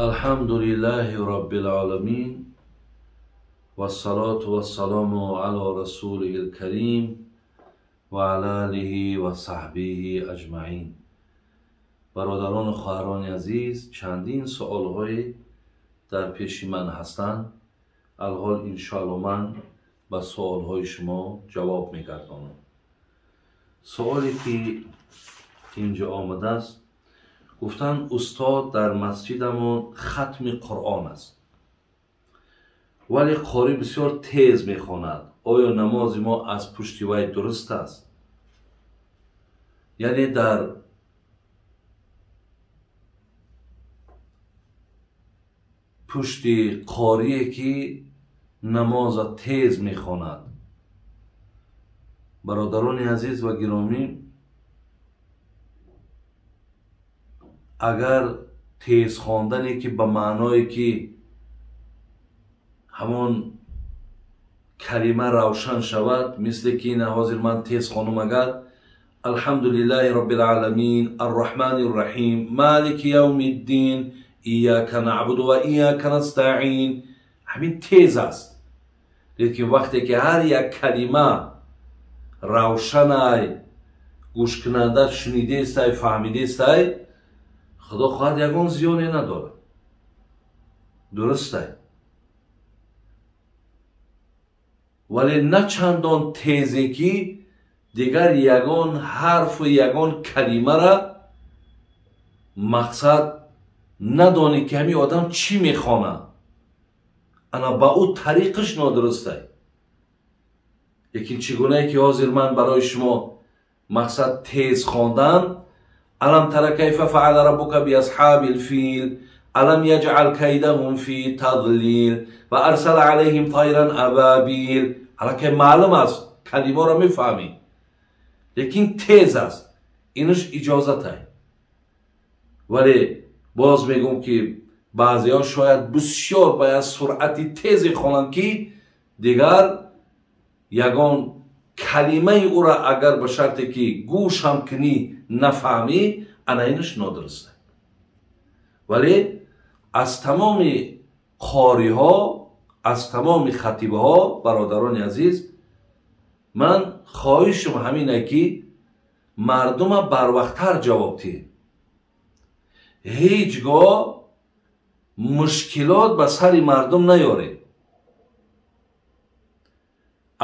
Алҳамдулиллаҳи роббил оламин вассалоту вассаламу ало расулиҳил карим ва ала алиҳи ва саҳбиҳи аҷмаин. Бародарону хоҳарони азиз, чандин суолҳое дар пеши ман ҳастанд. Алҳол иншоалло ман ба суолҳои шумо ҷавоб мегардонам. Суоле ки инҷо омадааст, гуфтанд устод дар масҷидамон хатми Қуръон аст, вале қорӣ бисёр тез мехонад. Оё намози мо аз пушти вай дуруст аст? Яъне дар пушти қорие ки намоза тез мехонад. Бародарони азиз ва гиромӣ, агар тез хондане ки ба маъное ки ҳамон калима равшан шавад, мисле ки ина ҳозир ман тез хонум, агар алҳамдулиллаҳи роббил оламин арраҳмани рраҳим малики явми ддин ияка наъбуду ва ияка настаин, ҳамин тез аст. Лекин вақте ки ҳар як калима равшанай, гӯшкунанда шунидестай, фаҳмидестай, худо хоҳад ягон зиёне надорад, дурустай. Вале на чандон тезе ки дигар ягон ҳарфу ягон калимара мақсад надонӣ ки ҳамин одам чӣ мехонад. Ана ба ӯ тариқаш нодурустай. Лекин чӣ гунае ки ҳозир ман барои шумо мақсад тез хондан, алам тара кайфа фаала раббука биасҳабил фил алам яҷъал кайдаҳум фи тадлил ва арсала алайҳим тайран абабил, аллакай маълум аст, калимаро мефаҳмӣ, лекин тез аст, инаш иҷозатай. Вале боз мегӯм ки баъзеҳо шояд бисёр ба як суръати тезе хонанд ки дигар ягон калимаи ӯра агар ба шарте ки гӯшам кунӣ нафаҳмӣ, ана инаш нодуруст. Вале аз тамоми қориҳо, аз тамоми хатибҳо, бародарони азиз, ман хоҳишам ҳамине ки мардума барвақттар ҷавоб диҳед. Ҳеҷ гоҳ мушкилот ба сари мардум наёред.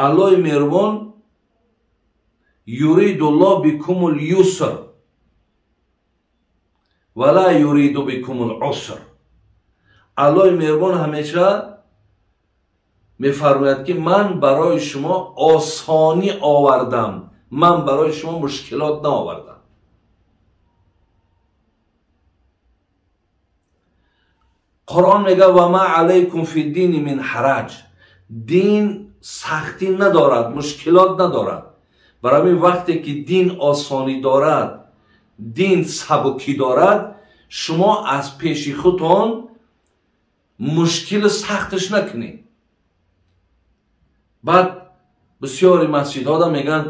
Аллоҳи меҳрубон юридуллоҳ бикумул юср ва ла юриду бикумул уср. Аллоҳи меҳрубон ҳамеша мефармояд ки ман барои шумо осонӣ овардам, ман барои шумо мушкилот наовардам. Қуръон мегӯяд ва ма алайкум фи дини мин ҳараҷ. Дин сахтӣ надорад, мушкилот надорад. Барои ҳамин вақте ки дин осонӣ дорад, дин сабукӣ дорад, шумо аз пеши худтон мушкилу сахташ накунед. Баъд бисёри масҷидҳода мегӯянд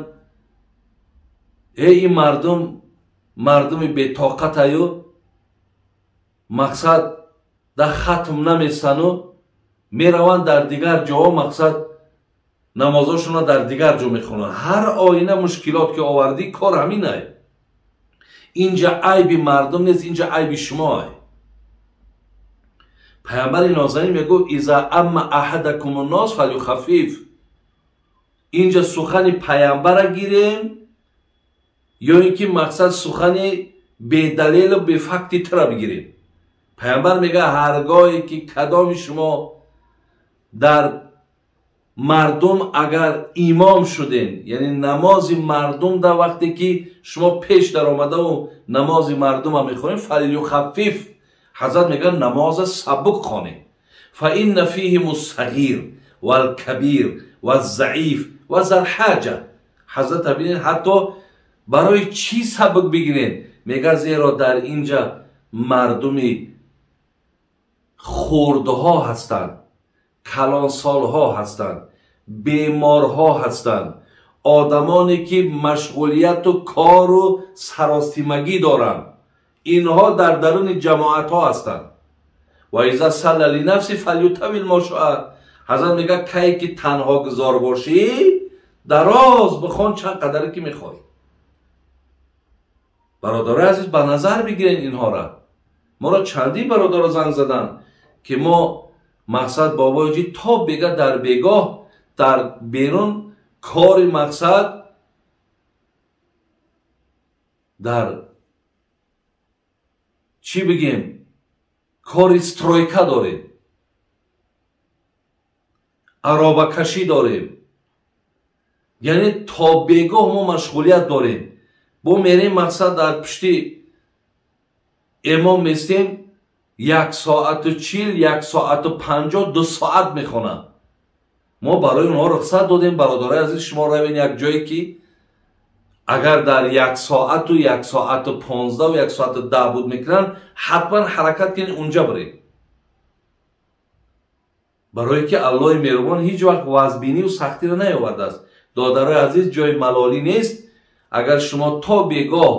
эй ин мардум мардуми бетоқатаю, мақсад дар хатм намесану мераванд дар дигар ҷоҳо, мақсад намозошонро дар дигар ҷо мехонанд. Ҳар оина мушкилот ки овардӣ, кор ҳаминай. Инҷа айби мардум нест, инҷа айби шумоай. Паямбари нозанин мегӯфт иза амма аҳадакум ннос фалюхаффиф. Инҷа сухани паямбара гирем ё ин ки мақсад сухани бедалелу бефакти тира бигирем. Паямбар мегӯяд ҳаргоҳе ки кадоми шумо дар мардум агар имом шуден, яъне намози мардум дар вақте ки шумо пеш даромадаву намози мардума мехонед, фалюхаффиф, ҳазрат мегӯяд намоза сабук хонед. Фа инна фиҳим ссағир валкабир ваззаиф ва залҳаҷа. Ҳазрат бинед, ҳатто барои чӣ сабук бигиред? Мегӯяд зеро дар инҷа мардуми хурдҳо ҳастанд, калонсолҳо ҳастанд, беморҳо ҳастанд, одамоне ки машғулияту кору саростимагӣ доранд. Инҳо дар даруни ҷамоатҳо ҳастанд. Ва иза салла ли нафси фалютавил ма шаа. Ҳазрат мегӯяд, кае ки танҳо гузор бошӣ, дароз бихон чанд қадаре ки мехоҳӣ. Бародарои азиз, ба назар бигирен инҳоро. Моро чандин бародаро занг заданд, ки мо мақсад бобоҷи то бега дар бегоҳ дар берун кори мақсад дар чӣ бигем, кори стройка дорем, аробакашӣ дорем, яъне то бегоҳ мо машғулият дорем. Бо мерем мақсад дар пушти имом местем, 1 соату 40, 1 соату 50, 2 соат мехонанд. Мо барои онҳо рухсат додем. Бародарои азиз, шумо равен як ҷое ки агар дар 1 соату 1 соату 15, 1 соату 10 буд мекунанд, ҳатман ҳаракат кунед унҷа биред. Барое ки Аллоҳи меҳрубон ҳеҷ вақт вазбинию сахтиро наёвардааст. Додарои азиз, ҷои малолӣ нест. Агар шумо то бегоҳ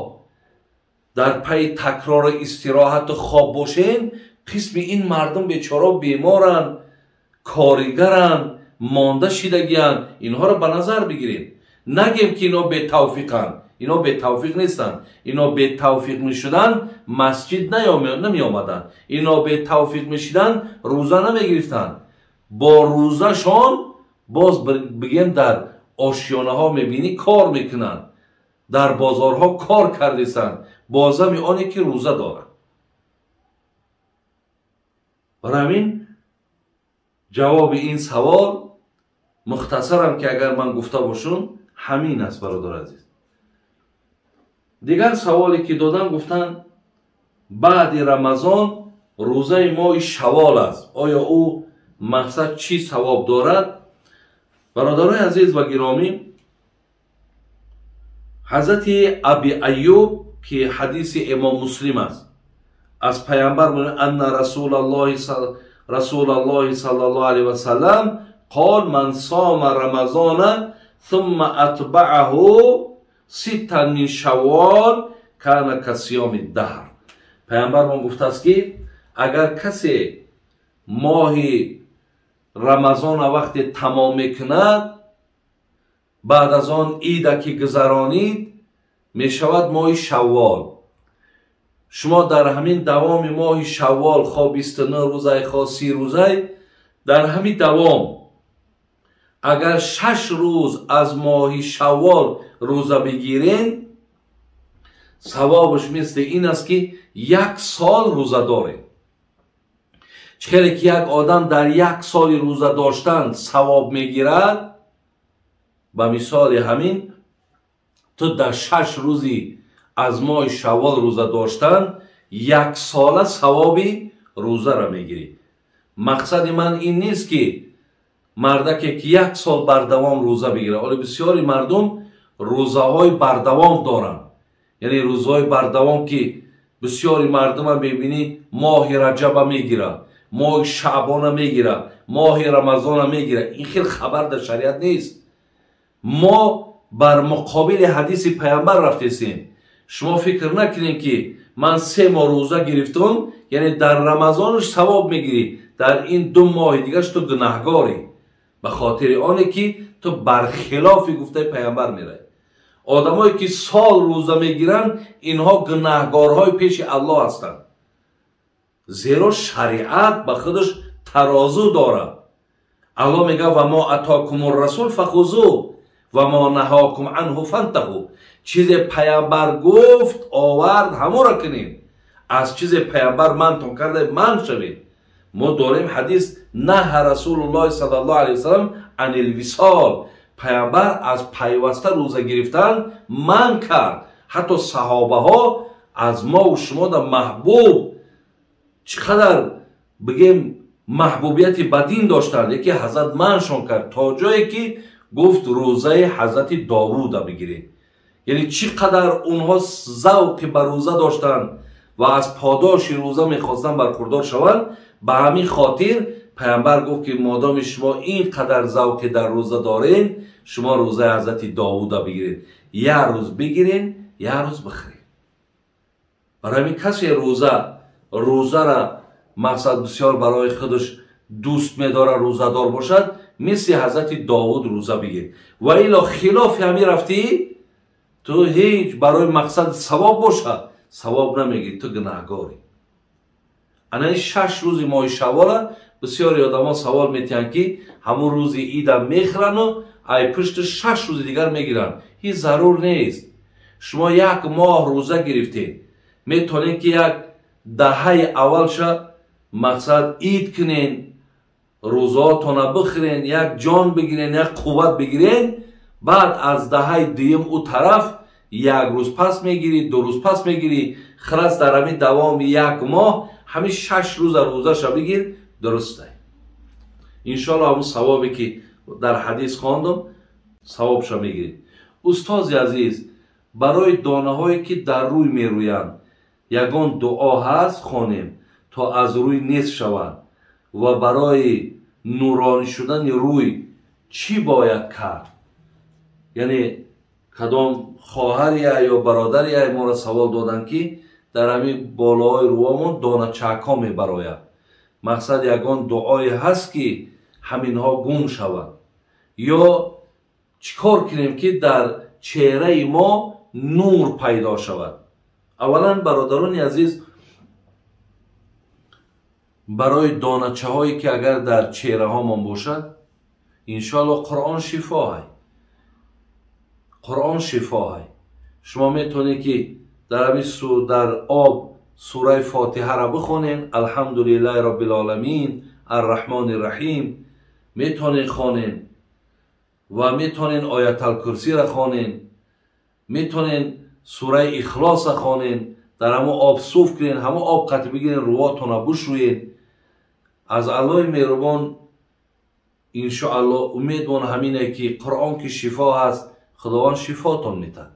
дар пайи такрору истироҳату хоб бошен, қисми ин мардум бечора беморанд, коригаранд, монда шидагиянд. Инҳоро ба назар бигирем. Нагем ки ино бетавфиқанд. Ино бетавфиқ нестанд. Ино бетавфиқ мешуданд, масҷид намеомаданд. Ино бетавфиқ мешиданд, рӯза намегирифтанд. Бо рӯзашон боз бигем дар ошёнаҳо мебинӣ кор мекунанд, дар бозорҳо кор кардесанд, бозами оне ки рӯза доранд. Барои ҳамин ҷавоби ин савол мухтасарам ки агар ман гуфта бошам ҳамин аст, бародар азиз. Дигар саволе ки додам, гуфтанд баъди Рамазон рӯзаи моҳи Шавол аст, оё ӯ мақсад чӣ савоб дорад? Бародарои азиз ва гиромӣ, ҳазрати Аби Аюб ки ҳадиси имом Муслим аст, аз пайғамбар анна Расулаллоҳи саллаллоҳу алайҳи васаллам қол ман сома рамазона сумма атбаъаҳу ситтан мин шаввол кана касиёми даҳр. Пайғамбармон гуфтааст ки агар касе моҳи Рамазона вақте тамом мекунад, баъд аз он ида ки гузаронид, мешавад моҳи Шаввол. Шумо дар ҳамин давоми моҳи Шаввол, хо 29 рӯзай, хо 30 рӯзай, дар ҳамин давом агар 6 рӯз аз моҳи Шаввол рӯза бигирен, савобаш мисли ин аст ки 1 сол рӯза доред. Чӣ хеле ки як одам дар 1 соли рӯза доштан савоб мегирад, ба мисоли ҳамин ту дар 6 рӯзи аз моҳи Шаввол рӯза доштан 1 сола савоби рӯзаро мегирӣ. Мақсади ман ин нест ки мардаке ки 1 сол бардавом рӯза бигирад. Оле бисёри мардум рӯзаҳои бардавом доранд, яъне рӯзаҳои бардавом ки бисёри мардума мебинӣ моҳи Раҷаба мегирад, моҳи Шаъбона мегирад, моҳи Рамазона мегирад. Ин хел хабар дар шариат нест. Мо бар муқобили ҳадиси пайғамбар рафтесем. Шумо фикр накунед ки ман 3 моҳ рӯза гирифтум, яъне дар Рамазонаш савоб мегирӣ, дар ин 2 моҳи дигараш ту гунаҳгорӣ, ба хотири оне ки ту бар хилофи гуфтаи пайғамбар меравӣ. Одамое ки сол рӯза мегиранд, инҳо гунаҳгорҳои пеши Аллоҳ ҳастанд, зеро шариат ба худаш тарозу дорад. Аллоҳ мегӯяд ва мо атокумур расул фахузу ва мо наҳокум анҳу фантаҳу. Чизе пайғамбар гуфт, овард, ҳамонро кунед. Аз чизе пайғамбар мантон карда ман шавед. Мо дорем ҳадис наҳа Расулуллоҳи саллаллоҳу алайҳи васаллам анил висол. Пайғамбар аз пайваста рӯза гирифтан манъ кард. Ҳатто саҳобаҳо аз мо шумо да маҳбуб, чӣ қадар бигем маҳбубияти ба дин доштанд, яке ҳазрат манъшон кард то ҷое ки гуфт рӯзаи ҳазрати Довуда бигиред. Яъне чӣ қадар онҳо завқи ба рӯза доштанд ва аз подоши рӯза мехостанд бархурдор шаванд. Ба ҳамин хотир пайғамбар гуфт ки модоми шумо ин қадар завқи дар рӯза доред, шумо рӯзаи ҳазрати Довуда бигиред. Як рӯз бигиред, як рӯз бихӯред. Барои ҳамин касе рӯзара мақсад бисёр барои худаш дӯст медорад рӯзадор бошад, мисли ҳазрати Довуд рӯза бигир. Ва ило хилофи ҳамин рафтӣ, ту ҳеҷ барои мақсад савоб бошад, савоб намегирӣ, ту гунаҳгорӣ. Ана ин 6 рӯзи моҳи шаввола бисёри одамо савол метиҳанд, ки ҳамун рӯзи ида мехӯрану ай пушти 6 рӯзи дигар мегиранд. Ҳеҷ зарур нест. Шумо як моҳ рӯза гирифтед, метавонед ки як даҳаи аввалша мақсад ид кунен, рӯзаотона бихӯрен, як ҷон бигирен, як қувват бигирен. Баъд аз даҳаи дуюм ӯ тараф як рӯз пас мегирӣ, 2 рӯз пас мегирӣ. Хилас дар ҳамин давоми як моҳ ҳамин 6 рӯза рӯзаша бигир, дурустай. Иншоалло ҳамун савобе ки дар ҳадис хондам савобша мегиред. Устози азиз, барои донаҳое ки дар рӯй мерӯянд ягон дуо ҳаст хонем то аз рӯй нест шаванд, ва барои нуронӣ шудани рӯй чӣ бояд кард? Яъне кадом хоҳария ё бародария моро савол доданд, ки дар ҳамин болоҳои рӯҳомон доначакҳо мебарояд. Мақсад ягон дуое ҳаст ки ҳаминҳо гум шаванд, ё чӣ кор кунем ки дар чеҳраи мо нур пайдо шавад? Аввалан бародарони азиз, барои доначаҳое ки агар дар чеҳраҳомон бошад, иншоалло Қуръон шифоҳай. Қуръон шифоҳай. Шумо метавонед ки дар ҳамин дар об сураи Фотиҳаро бихонед, алҳамдулиллаҳи роббил оламин арраҳмони раҳим метавонед хонед, ва метавонед ояталкурсиро хонед, метавонед сураи Ихлосро хонед, дар ҳамон об суф кунед, ҳамон об қатъ бигиред, рӯҳотонро бушӯед. Аз Аллоҳи меҳрубон иншоалло умедмон ҳамине ки Қуръон ки шифо ҳаст, Худованд шифотон метад.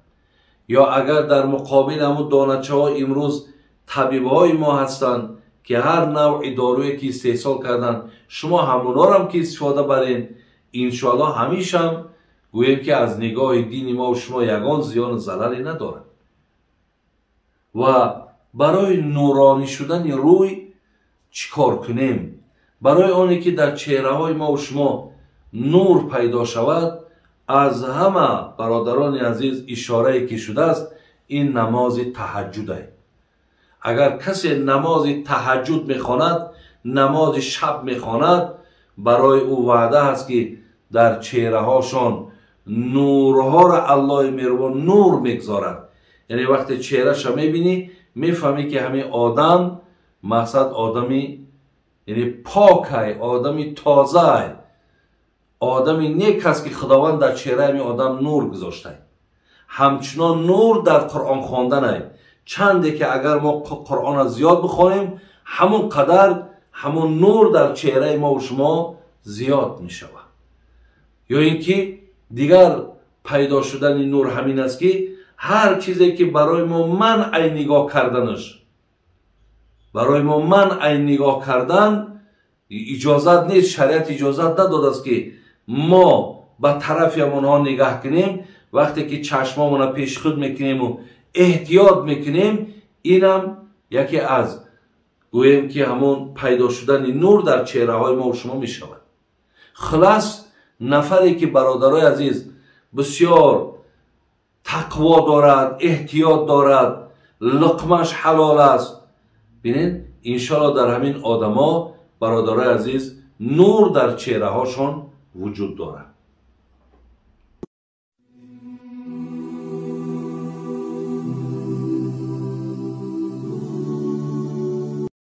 Ё агар дар муқобил ҳамун доначаҳо имрӯз табибҳои мо ҳастанд ки ҳар навъи доруе ки истеҳсол карданд, шумо ҳамонорам ки истифода баред, иншоалло ҳамишам гӯем ки аз нигоҳи дини мо шумо ягон зиёну зараре надорад. Ва барои нуронӣ шудани рӯй чӣ кор кунем? Барои оне ки дар чеҳраҳои мо шумо нур пайдо шавад, аз ҳама бародарони азиз ишорае ки шудааст, ин намози таҳаҷҷуд. Агар касе намози таҳаҷҷуд мехонад, намози шаб мехонад, барои ӯ ваъда ҳаст ки дар чеҳраҳошон нурҳоро Аллоҳи меҳрубон нур мегузорад. Яъне вақте чеҳраша мебинӣ, мефаҳмӣ ки ҳамин одам мақсад одами яъне покай, одами тозай, одами нек аст ки Худованд дар чеҳраи ҳамин одам нур гузоштай. Ҳамчунон нур дар Қуръон хонданай. Чанде ки агар мо Қуръонро зиёд бихонем, ҳамон қадар ҳамон нур дар чеҳраи мо шумо зиёд мешавад. Ё ин ки дигар пайдо шудани нур ҳамин аст ки ҳар чизе ки барои мо манъи нигоҳ карданаш, барои мо манъи нигоҳ кардан иҷозат нест, шариат иҷозат надодааст ки мо ба тарафи ҳамонҳо нигаҳ кунем. Вақте ки чашмомонро пеши худ мекунему эҳтиёт мекунем, инам яке аз гӯем ки ҳамон пайдо шудани нур дар чеҳраҳои мо шумо мешавад. Хулас, нафаре ки бародарои азиз бисёр тақво дорад, эҳтиёт дорад, луқмаш ҳалол аст, бинед, иншоалло дар ҳамин одамо бародарои азиз нур дар чеҳраҳошон вуҷуд дорад.